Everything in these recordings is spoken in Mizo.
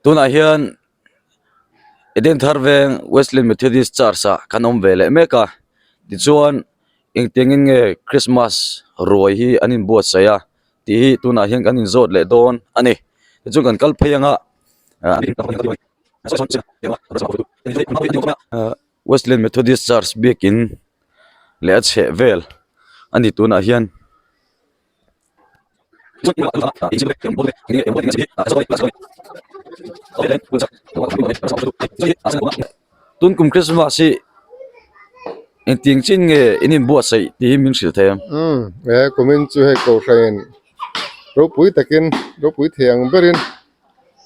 Tunah hian Eden thar veng Wesley Methodist Church ah kan awm ve leh mek a tichuan engtiangin nge Christmas ruai hi an inbuatsaih a tih hi tunah hian kan inzawt leh dawn a ni tichuan kan kal phei ang a ah Wesley Methodist Church biakin leh a chheh vel a ni tunah hian. Tun kum Christmas hi engtiang chin nge in inbuatsaih tih hi min hrilh thei ang. Umm he kumin chu hei kohhran ropui takin ropui thei ang berin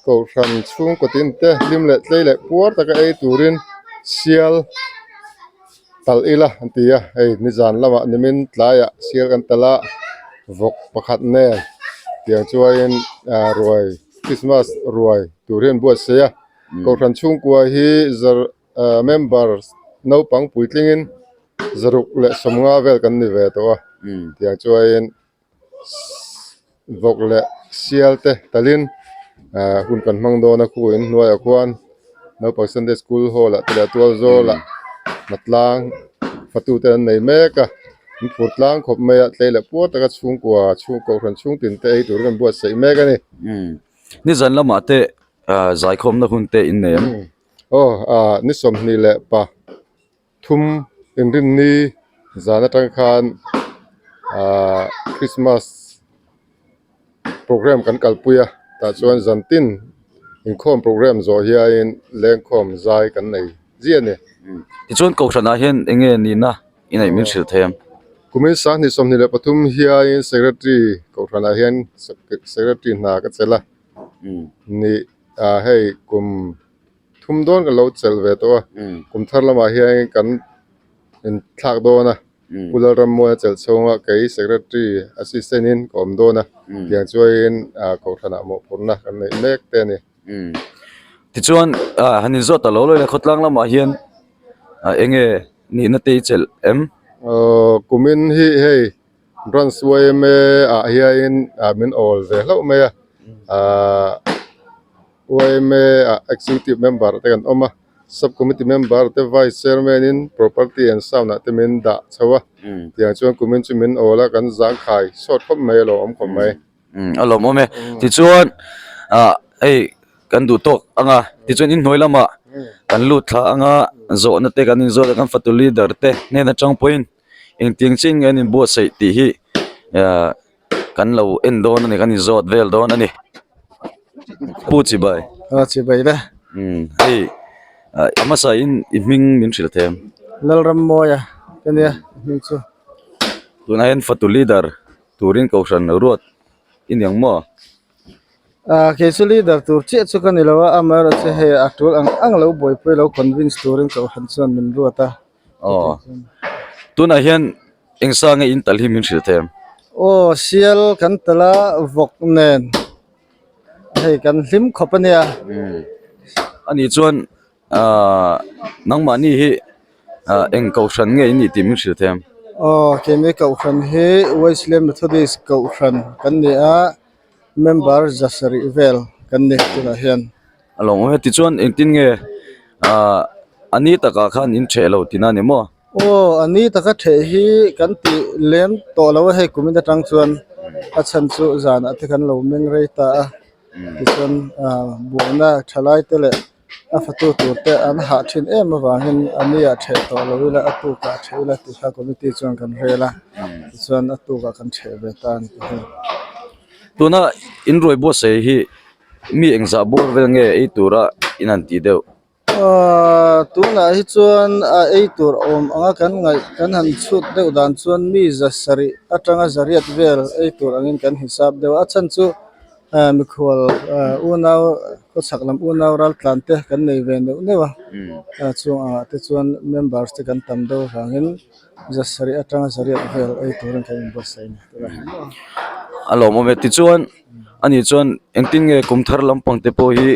kohhran chhungkaw tin te hlim leh tlei leh puar taka ei turin sial talh ila an ti a hei nizan lamah nimin tlaiah sial kan talh a vawk pakhat nen tiang chuanin ah ruai christmas ruai tur hi an buatsaih a kohhran chhungkua hi zar ah member naupang puitlingin zaruk leh sawmnga vel kan ni ve tawh a tiang chuanin. Vawk leh sial te talin ahh hun kan hmang dawn a khu in hnuaiah khuan naupang sunday school hall ah te leh tual zawl ah hnatlang fatu te an nei mek a an phur tlang khawp mai a tlei leh puar taka chhungkua chhung kohhran chhung tin te ei turin an buatsaih mek a ni. Nizan lamah te ahh zaikhawmna hun te in nei ang. Aw ahh ni 24 leh pa. Thum inrinni zan atang khan ahh Christmas program kan kalpui a tah chuan zan tin inkhawm program zawh hianin lengkhawm zai kan nei ziah a ni. Tichuan kohhranah hian eng nge nihna i neih min hrilh thei ang? Kumin 20 23 hianin secretary kohhranah hian secretary hna ka chelh a ni ah hei kum. Thum dawn ka lo chelh ve tawh a, kum thar lamah hian kan inthlak dawn a, Pu Lalrammuana chelh chhunga kei Secretary Assistant in ka awm dawn a, tiang chuain Kohhranah mawhphurhna kan neih mek te a ni. Tichuan han inzawt ta lo lo ila khawtlang lamah hian eng nge nihna te i chelh em? Kumin hi hei Branch yma ah hianin min awl ve hlauh mai a, Yma ah executive member te kan awm a, sub committee member te vice chairman in property and sound ah te min dah chho a, tiang chuan kumin chu min awl a kan zangkhai sawt khawp mai a lo awm khawp mai. A lawmawm e, tichuan ah hei kan duh tawk ang a, tichuan inhnuai lamah kan lut thla ang a, zawhna te kan inzawt a kan fatu leader te hnen atang pawhin engtiang chin nge an inbuatsaih tih hi ah Kan lo en dawn a ni, kan inzawt vel dawn a ni. Pu Chibai. A Chibai le. Umm hei a hmasa in i hming min hrilh thei em? Lalrammawia ka nia i hming chu. Tunah hian fatu leader turin kohhran ruat i ni ang maw? A kei chu leader tur chiah chu ka ni lo a, amaherawh chu hei a tul ang ang lo buaipui lo convince turin kohhran chuan min ruat a. Aw tunah hian Eng sa nge in talh hi min hrilh thei em? Aw sial kan talh a vawk nen hei kan hlim khawp a nia. Anih chuan ahh nangmahni hi ah eng kohhran nge in nih tih min hrilh thei em? Aw keini kohhran hi Wesley Methodist kohhran kan ni a member zasarih vel kan ni tunah hian. A lo awm e tichuan engtin nge ahh a ni takah khan in ṭheh lo tihna a ni maw? Aw a ni taka ṭheh hi kan tih lem tawh lo a hei kumin atang chuan a chhan chu zanah te kan lo meng rei ta a tichuan ah buaina thalai te leh a fatu tur te an hah thin em avangin a ni ah ṭheh tawh lo ila a tukah ṭheh ila tih kha committee chuan kan rel a tichuan a tukah kan ṭheh ve ta a ni tih hi. Tuna inruai buatsaih hi mi engzah bawr vel nge ei tura in han tih deuh? Ahh tunah hi chuan a ei tur awm anga kan ngaih kan han chhut deuh dan chuan mi za sarih atanga zariat vel ei tur angin kan hisap deuh a a chhan chu ah mikhual ah unau khawchhak lam unau raltlan te kan nei ve neuh neuh a ah chung angah te chuan members te kan tam deuh avangin za sarih atanga zariat vel ei turin kan inbuatsaih a ni tunah hian. A lawmawm e tichuan ani chuan engtin nge kum thar lampang te pawh hi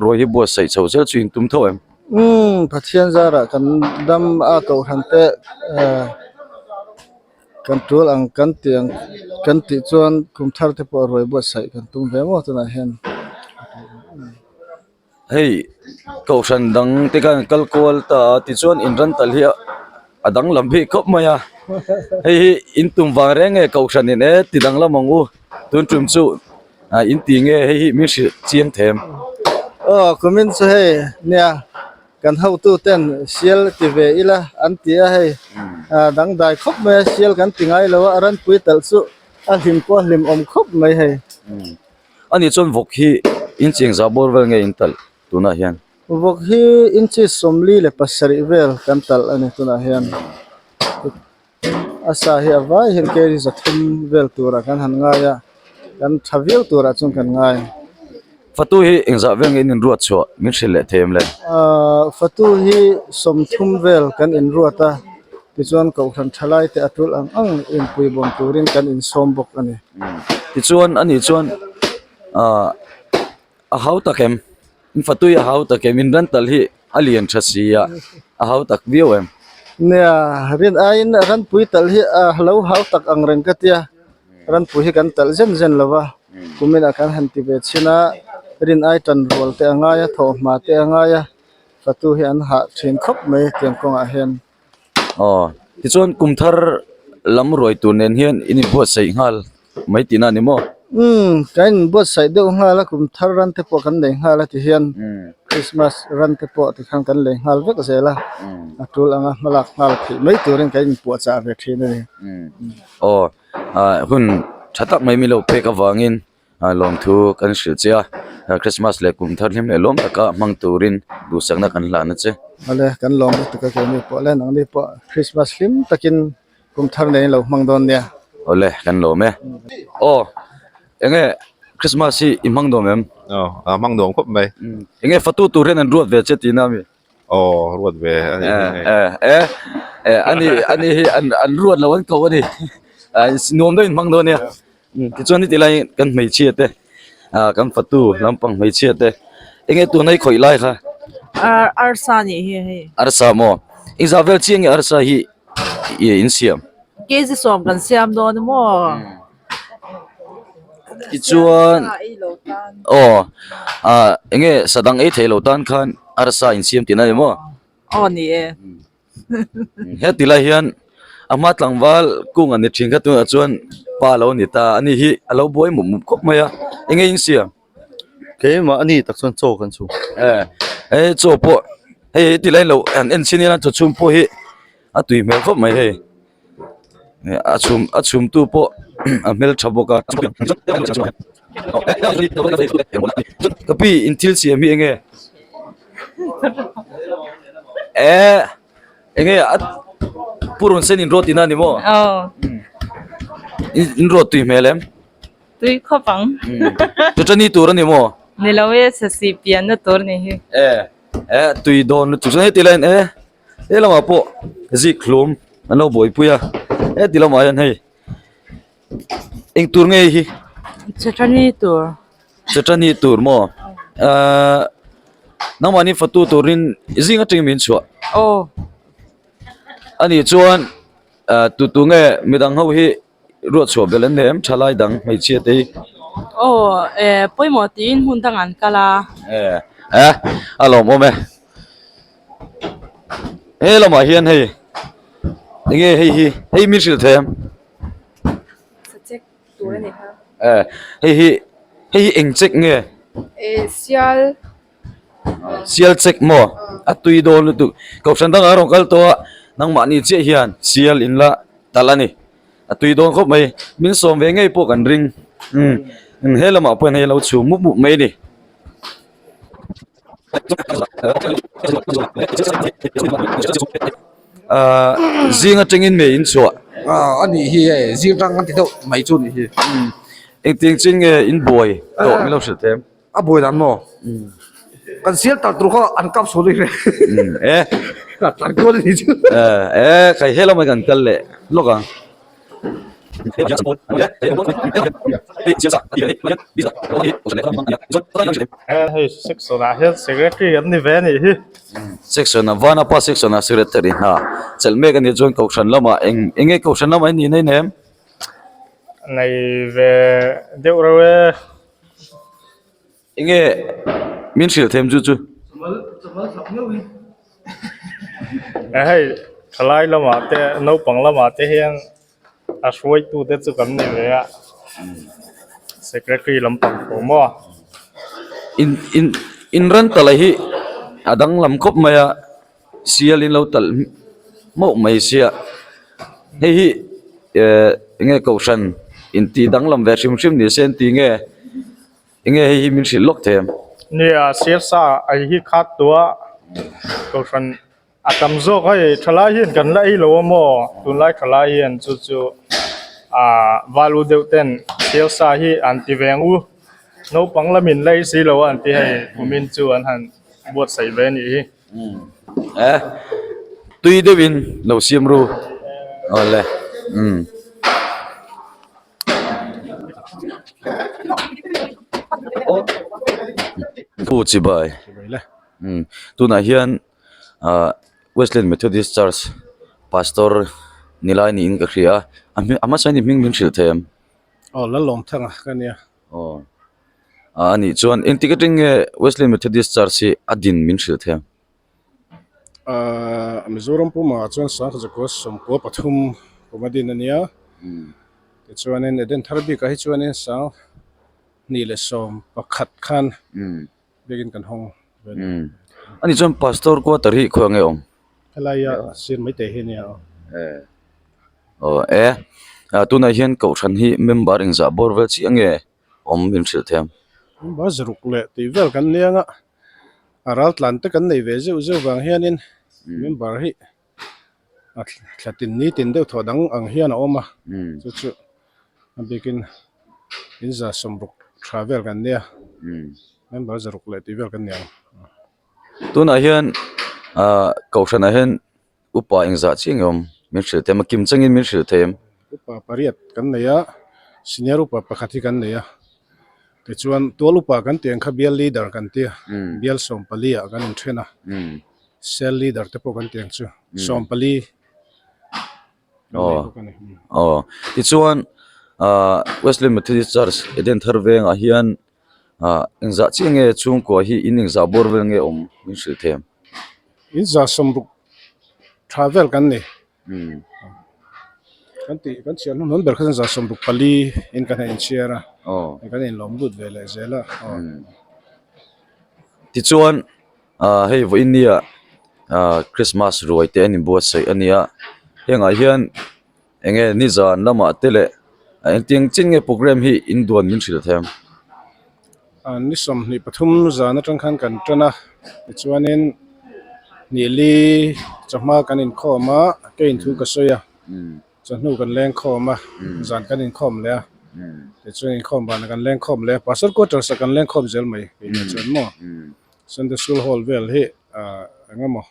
Ruai hi buatsaih chho zel chu in tum tho em? Umm Pathian zarah kan dam a kohhran te eh kan tul ang kan tih ang kan tih chuan kum thar te pawh ruai buatsaih kan tum ve maw tunah hian. Hei kohhran dang te khan an kal kual ta a tichuan in ran tal hi a danglam bik khawp mai a hei hi in tum vang reng nge kohhran in e ti danglam ang u tun tum chu ah in ti nge hei hi min hrilh chiang them. Aw kumin chu hei nia kan hotu ten sial ti ve ila an ti a hei ah dangdai khawp mai a sial kan ti ngai lo a a ranpui talh chu a hlim pawh a hlim awm khawp mai hei. Ani chuan vawk hi inchi engzah bawr vel nge in talh tunah hian? Vawk hi inchi 47 vel kan talh a ni tunah hian. A sa hi a vai hian kg 300 vel turah kan han ngai a, kan tha viau turah chuan kan ngai. Fatu hi engzah vel nge in inruat chhuah min hrilh leh thei em le? Ahh fatu hi 30 vel kan inruat a, tichuan kohhran thalai te a tul ang ang inpuibawm turin kan insawm bawk a ni. Tichuan ani chuan ahh a hau tak em in fatui a hau tak em in rental hi a lian tha si a a hau tak viau em. Nia rin aiin ranpui talh hi a lo hau tak ang reng ka tia ranpui hi kan talh zen zen lo va kumin ah kan han ti ve chhin a rin ai tan rual te a ngai a thawhhma te a ngai a fatu hi an hah thin khawp mai tiang kawngah hian. Aw tichuan kum thar lam ruai tur nen hian in inbuatsaih nghal mai tihna a ni maw? Umm kan inbuatsaih deuh nghal a kum thar ran te pawh kan nei nghal a ti hian Christmas ran te pawh tikhan kan lei nghal vek zel a a tul anga hmalak nghal theih mai turin kan inpuahchah ve thin a ni. Aw hun tha tak mai min lo pek avangin Lawmthu kan hrilh che a, Christmas leh kum thar hlim leh lawm taka hmang turin duhsakna kan hlan a che. Awle, kan lawm lutuk a keini pawh le, nangni pawh Christmas hlim takin kum thar nei in lo hmang dawn nia. Awle, kan lawm e. Aw, enge Christmas hi i hmang nuam em? Aw, a hmang nuam khawp mai. Enge fatu tur hian an ruat ve che tihna ami? Aw, ruat ve a ni. Eh, eh, eh, ani ani hi an an ruat lo an ko ani. Nuam deuhin hmang dawn nia. Tichuan heti lai kan hmeichhia te ah kan fatu lampang hmeichhia te enge tuna i khawih lai kha? Ar arsa nih hi hei. Arsa maw? Engzah vel chiang nge arsa hi i in siam? Kg 10 kan siam dawn a maw? Tichuan aw ah enge sadang ei thei lo tan khan arsa in siam tihna a ni maw? Aw ni e. Heti lai hian a hma tlangval kung an ni thin kha tunah chuan pa a lo ni ta a ni hi a lo buai mup mup khawp mai a enge in siam? Keimah a ni tak chuan chaw kan chhung. Eh hei chaw pawh hei heti lai lo han en chhin ila chaw chhum pawh hi a tui hmel khawp mai hei a chhum a chhum tu pawh a hmeltha bawk a ka pi in thil siam hi enge? Eh enge a purun sen in rawt tihna a ni maw? Aw. In rawt tui hmel em? Tui khawp ang. Chutani tur a ni maw? Ni lo e, sasi pianna tur ni hi. Eh eh tui dawn lutuk chuan heti laiin eh he lamah pawh zik hlum an lo buaipui a heti lamah hian hei eng tur nge hi? Chutani tur. Chutani tur maw? Ahh nangmahni fatu turin zing atangin min chhuah. Aw. Ani chuan ah tu tu nge midang ho hi ruat chhuah belh an nei em thalai dang hmeichhia te hi. Aw eh pawimawh tiin hmun dang an kal a. Eh eh a lawmawm e. He lamah hian hei enge hei hi hei min hrilh thei em? Sachek tur a ni kha. Eh hei hi hei hi eng chek nge? Eh sial. Sial chek maw? A tui dawn lutuk. Kohhran dangah a rawn kal tawh a, nangmahni chiah hian sial in la talh a ni. A tui dawn khawp mai. Min sawm ve ngei pawh kan ring. Umm he lamah pawh hian hei a lo chhum mup mup mai a ni. Ahh zing atangin me in chhuah. Aw a nih hi hei zing tang kan ti deuh mai chu a nih hi. Engtiang chin nge in buai tawh min lo hrilh thei em? A buai dan maw? Kan sial tar tur kha an kap sual rih reng. E. Tlan kual a nih chu. E kai he lamah kan kal leh lawk ang. Hei section ah hian secretary an ni ve a nih hi. Section ah Vanapa section ah secretary hna chelh mek a nih chuan kohhran lamah eng enge kohhran lamah in nih na em? Nei ve deuh reuh e. Enge. min hrilh them chu chu. Hei thalai lamah te naupang lamah te hian a hruaitu te chu kan ni ve a secretary lampang tawh maw. In in in ran talh hi a danglam khawp mai a sial in lo talh mauh mai sia hei hi eh enge kohhran intih danglam ve hrim hrim ni se an tih nge. Enge hei hi min hrilh lawk thei em? Nia, siasa ei hi khat tua kohhran a tam zawk hei thalai hian kan la ei lo a maw tunlai thalai hian chu chu ah valu deuh ten siasa hi an ti ve ang u naupang lamin la ei si lo a an ti hei kumin chu an han buatsaih ve a nih hi. Eh tui deuhin lo siam ru awle umm. Pu chibai umm tunah hian ah Wesleyan Methodist Church pastor ni lai niin ka hria a a hmasa in i hming min hrilh thei em? Aw Lalawmthanga ka nia. Aw ah anih chuan engtik atang nge Wesleyan Methodist Church hi a din min hrilh thei em? Ahh Mizoram pumah chuan Sangkhaw 93 kum a din a nia tichuanin Eden thar bikah hi chuanin 2011 khan biakin kan hawng ve a ni. Ani chuan Pastor quarter hi khawiah nge awm? Helaia sir maite hi a nia aw. Aw e tunah hian kohhran hi member engzah bawr vel chiah nge awm min hrilh thei ang? Member zaruk leh tih vel kan nia nga. A ral tlan te kan nei ve zeuh zeuh vang hianin member hi a thla tin ni tin deuh thawh dang ang hian a awm a chu chu a bikin in za sawmruk tha vel kan nia member zaruk leh tih vel kan ni ang. Tunah hian ah kohhranah hian Upa engzah chiah nge awm? Min hrilh thei em? A kim changin min hrilh thei em? Upa pariat kan nei a, senior upa pakhat hi kan nei a. Tichuan tual upa kan tih ang kha bial leader kan ti a, bial 14 ah kan inthen a, cell leader te pawh kan tih ang chu 14 kan nei bawk a ni. Aw, tichuan Wesley Methodist Church Eden thar vengah hian Ah engzah chiah nge chhungkua hi in engzah bawr vel nge awm min hrilh thei em? In za 60 tha vel kan ni. Kan tih kan chhiar hnun hnun ber kha chuan za 64 in kan han inchhiar a. Kan inlawm lut ve leh zel a. Tichuan ah hei vawiin nia ah Christmas ruai te an inbuatsaih a nia hengah hian Eng nge nizan lamah te leh engtiang chin nge program hi in duan min hrilh thei ang? Ni 23 zan atang khan kan tan a, tichuanin nihli chawhma kan inkhawm a, ka inthu ka sawi a, chawhnu kan leng khawm a, zan kan inkhawm leh a, tichuan inkhawm banah kan leng khawm leh a, Pastor quarters ah kan leng khawm zel mai keimah chuan maw Sunday School Hall vel hi eng emaw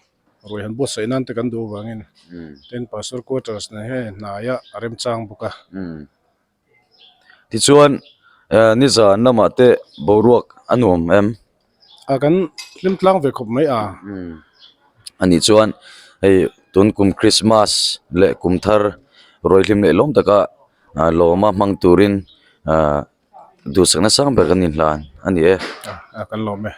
Ruai han buatsaih nan te kan duh avangin tin pastor quarters nen hian hnaia a remchang bawk a. Tichuan nizan lamah te boruak a nuam em? A kan hlim tlang ve khawp mai a. Anih chuan hei tun kum Christmas leh kum thar ruai hlim leh lawm taka lawma hmang turin duhsakna sang ber kan inhlan a ni e. A kan lawm e.